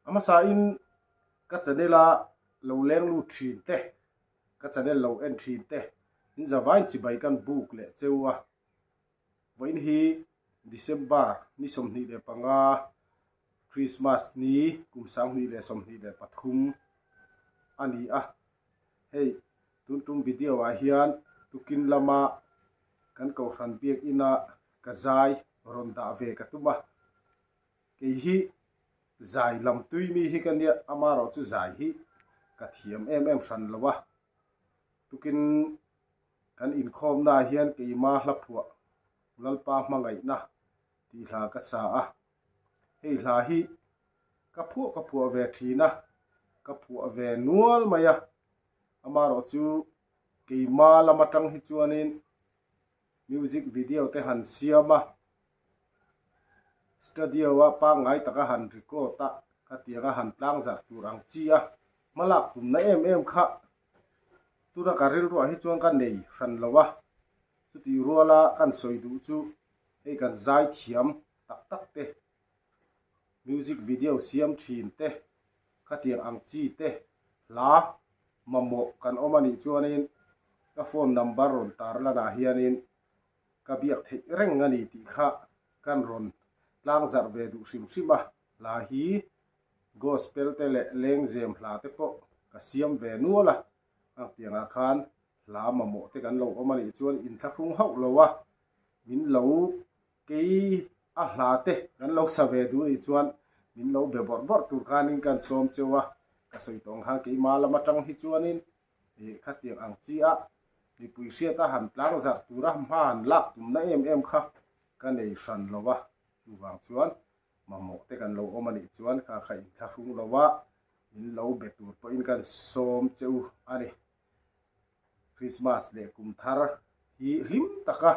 A hmasain ka channel a lo leng lut thin te, ka channel lo en thin te, in zavain chibai kan buk leh cheu a. Vawiin hi December ni 25 Christmas ni kum 2023 a ni a. Hei tun tum video ah hian tukin lama kan kohhran biakina ka zai rawn dah ve ka tum a. Kei hi zai lam tui mi hi ka nia, amaherawh chu zai hi ka thiam em em hran lo a. Tukin kan inkhawmna ah hian keima hla phuah Lalpa hmangaihna tih hla ka sa a. Hei hla hi ka phuah ka phuah ve thin a, ka phuah ve nual mai a. Amaherawh chu keima lam atang hi chuanin music video te han siam a. Studio a pangngai taka han record a, khatianga han tlang zarh tur ang chi a, hmalak tumna em em kha tuna ka rilruah hi chuan ka nei hran lo a, chutih ruala kan sawi duh chu hei kan zai thiam tak tak te, music video siam thin te, khatiang ang chi te hla mamawh kan awm a nih chuanin ka phone number rawn tarlanah hianin Ka biak theih reng a ni tih kha kan rawn tlang zarh ve duh hrim hrim a, hla hi gospel te leh lengzem hla te pawh ka siam ve nual a, ang tiangah khan hla mamawh te kan lo awm a nih chuan inthlahrung hauh lo a, min lo kei a hla te kan lo sa ve duh nih chuan min lo be bawrh bawrh tur khanin kan sawm cheu a, ka sawi tawng khan keimah lam atang hi chuanin Ih, khatiang ang chi a, mipui hriata han tlang zarh tura hma han lak tumna em em kha ka nei hran lo a, chuvang chuan mamawh te kan lo awm a nih chuan kha kha inthlahrung lo a, min lo be tur pawhin kan sawm che u a ni. Christmas leh kum thar hi hlim taka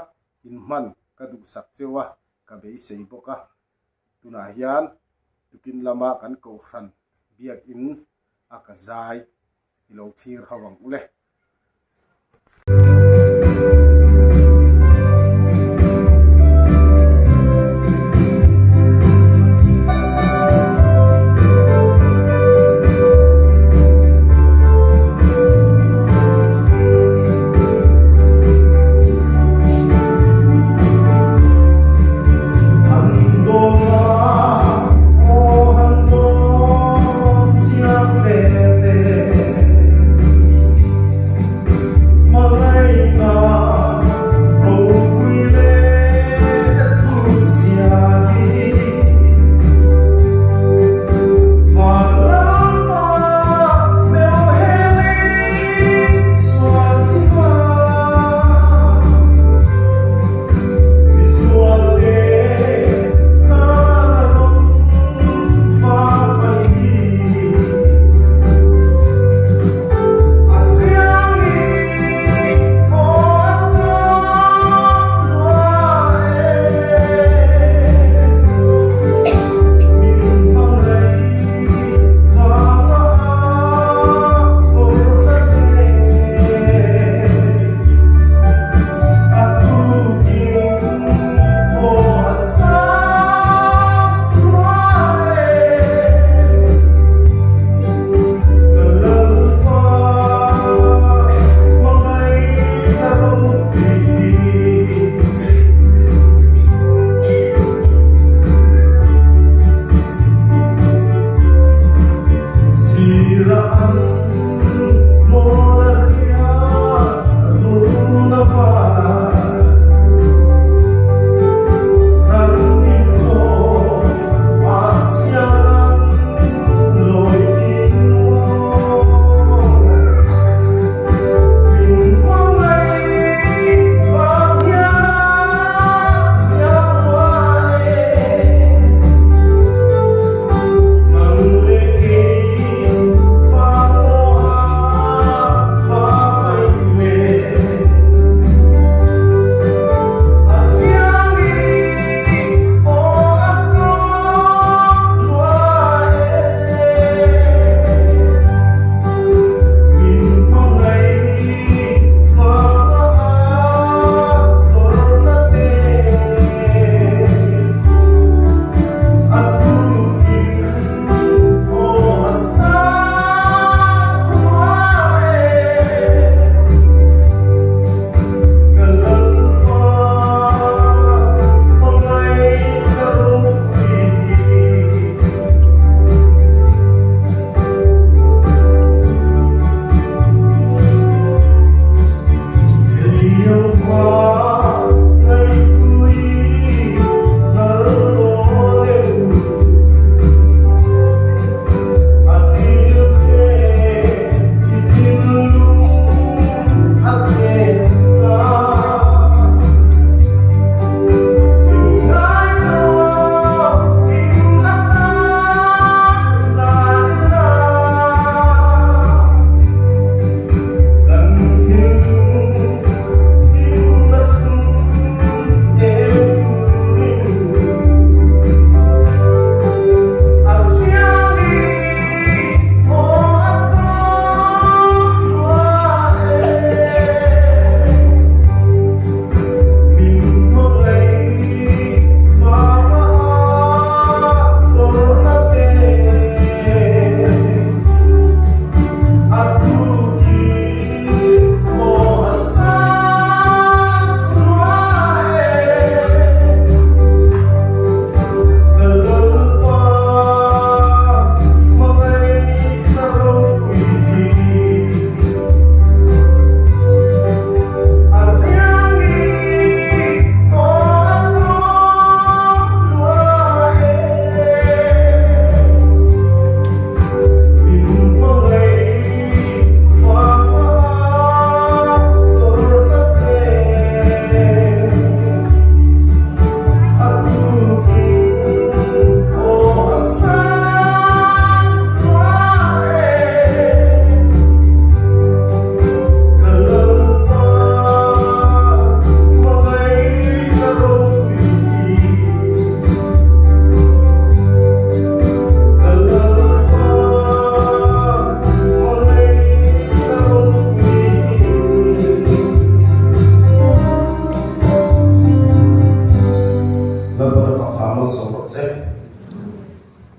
inhman ka duhsak cheu a, ka beisei bawk a. Tunah hian tukin lama kan kohhran biakin a ka zai i lo thlir ho ang u le.